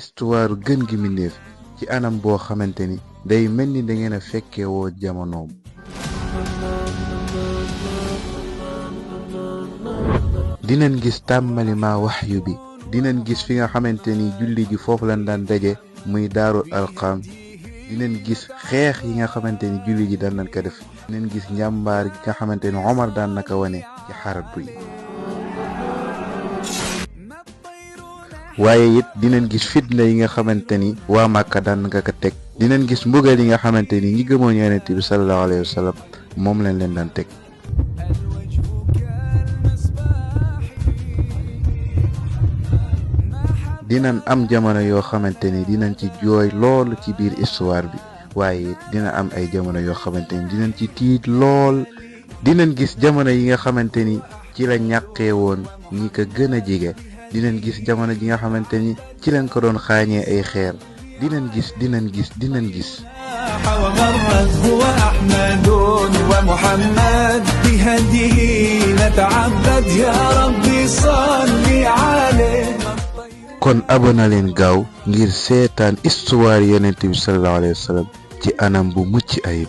histoire gën gi mindeef ci anam boo xamante ni day mel ni da ngeen a fekkee woo jamonoom. dinañ gis tàmmali ma waxyu bi, dinañ gis fi nga xamante ni julli ji foofu lañ daan daje muy daaru alqam, dinañ gis xeex yi nga xamante ni julli ji daan nañ ko def, dinañ gis njàmbaar gi nga xamante ni Omar daan naka wane ci xarab yi. waaye it dinañ gis fitna yi nga xamante ni waa Màkka daan nga ko teg, dinañ gis mbugal yi nga xamante ni ñi gëmoon Yonent bi sallallahu alayhi wa sallam moom lañ leen daan teg. dinañ am jamono yoo xamante ni dinañ ci jooy lool ci biir histoire bi, waaye dina am ay jamono yoo xamante ni dinañ ci tiit lool. dinañ gis jamono yi nga xamante ni ci la ñàkkee woon ñi ko gën a jege, dinañ gis jamono ji nga xamante ni ci lañ ko doon xaañee ay xeer. dinañ gis هو أحمد ومحمد بهديه نتعبد يا ربي صل عليه. kon abonné leen gaaw ngir seetaan histoire Yonent bi sallallahu alayhi wa sallam ci anam bu mucc ayib.